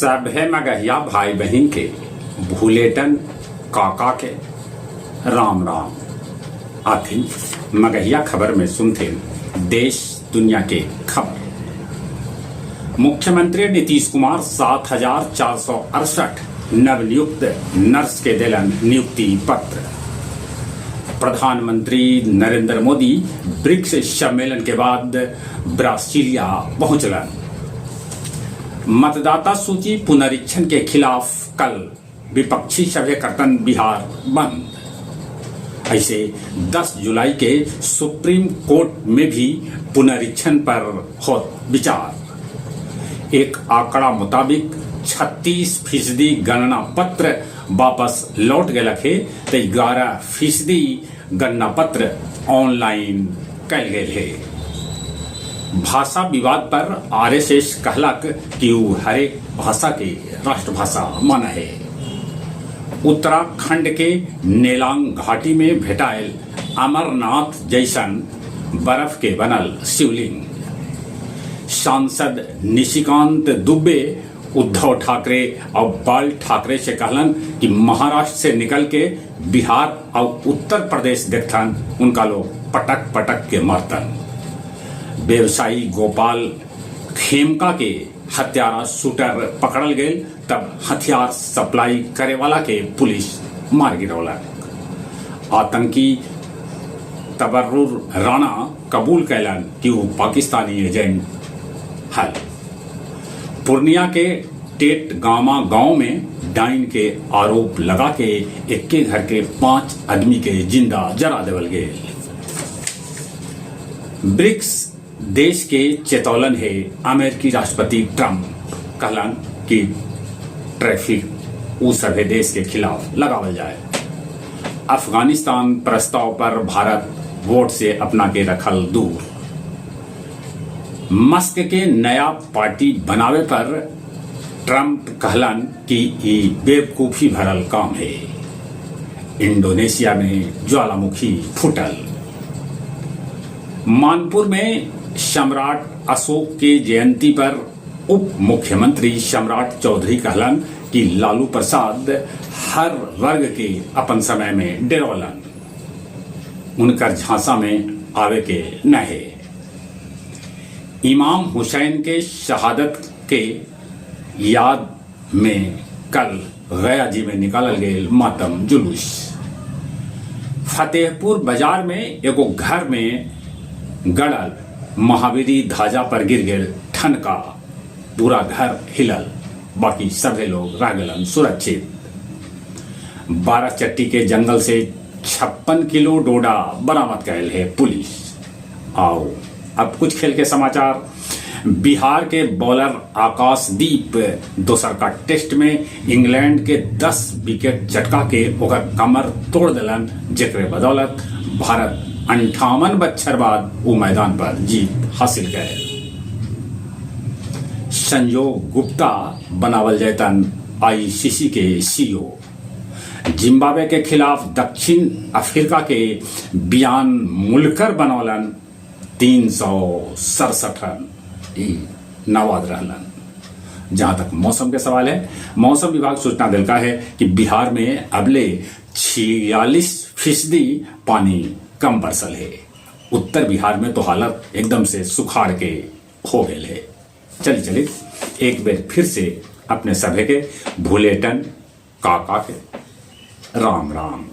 सभे मगहिया भाई बहिन के भुलेटन काका के राम राम। आथिन मगहिया खबर में सुनथिन देश दुनिया के खबर। मुख्यमंत्री नीतीश कुमार 7,468 नवनियुक्त नर्स के देलन नियुक्ति पत्र। प्रधानमंत्री नरेंद्र मोदी ब्रिक्स सम्मेलन के बाद ब्रासीलिया पहुंचलन। मतदाता सूची पुनरीक्षण के खिलाफ कल विपक्षी सभे करतन बिहार बंद। ऐसे 10 जुलाई के सुप्रीम कोर्ट में भी पुनरीक्षण पर होत विचार। एक आंकड़ा मुताबिक 36% गणना पत्र वापस लौट गेलक हे, तो 11% गणना पत्र ऑनलाइन कैल गेल हे। भाषा विवाद पर आरएसएस कहलक कि ऊ हरेक भाषा के राष्ट्रभाषा मानऽ हे। उत्तराखंड के नेलांग घाटी में भेटायल अमरनाथ जैसन बर्फ के बनल शिवलिंग। सांसद निशिकांत दुबे उद्धव ठाकरे और बाल ठाकरे से कहलन कि महाराष्ट्र से निकल के बिहार और उत्तर प्रदेश देखथन, उनका लोग पटक पटक के मरतन। व्यवसायी गोपाल खेमका के हत्यारा शूटर पकड़ल गए, तब हथियार सप्लाई करे वाला के पुलिस मार गिरौलक। आतंकी तबर्रुर राणा कबूल कैलन कि वो पाकिस्तानी एजेंट हल। पूर्णिया के टेटगामा गांव में डाइन के आरोप लगा के इक्के घर के 5 आदमी के जिंदा जरा देवल गेल। ब्रिक्स देश के चेतौलन है अमेरिकी राष्ट्रपति ट्रंप, कहलन कि टैरिफ उ सभे देश के खिलाफ लगावल जाए। अफगानिस्तान प्रस्ताव पर भारत वोट से अपना के रखल दूर। मस्क के नया पार्टी बनावे पर ट्रंप कहलन कि ई बेवकूफी भरल काम है। इंडोनेशिया में ज्वालामुखी फूटल। मानपुर में सम्राट अशोक के जयंती पर उप मुख्यमंत्री सम्राट चौधरी कहलन कि लालू प्रसाद हर वर्ग के अपन समय में डेरौलन, उनकर झांसा में आवे के न है। इमाम हुसैन के शहादत के याद में कल गया जी में निकालल गेल मातम जुलूस। फतेहपुर बाजार में एगो घर में गड़ल महावीरी ध्वजा पर गिर गेल ठनका, पूरा घर हिलल, बाकी सभे लोग रह गलन सुरक्षित। बाराचट्टी के जंगल से 56 किलो डोडा बरामद कैल है पुलिस। आओ, अब कुछ खेल के समाचार। बिहार के बॉलर आकाशदीप दोसर का टेस्ट में इंग्लैंड के 10 विकेट चटका के ओकर कमर तोड़ दिलन, जेकरे बदौलत भारत 58 बच्छर बाद वो मैदान पर जीत हासिल करे। संजोग गुप्ता बनावल जैतन आईसीसी के सीईओ। जिम्बाब्वे के खिलाफ दक्षिण अफ्रीका के बियान मुलकर बनौलन 367 रन, ई नाबाद रहलन। जहां तक मौसम के सवाल है, मौसम विभाग सूचना दिलका है कि बिहार में अबले 46% पानी कम बरसल है। उत्तर बिहार में तो हालत एकदम से सुखाड़ के हो गए है। चलिए चलिए, एक बार फिर से अपने सभे के भूलेटन काका के राम राम।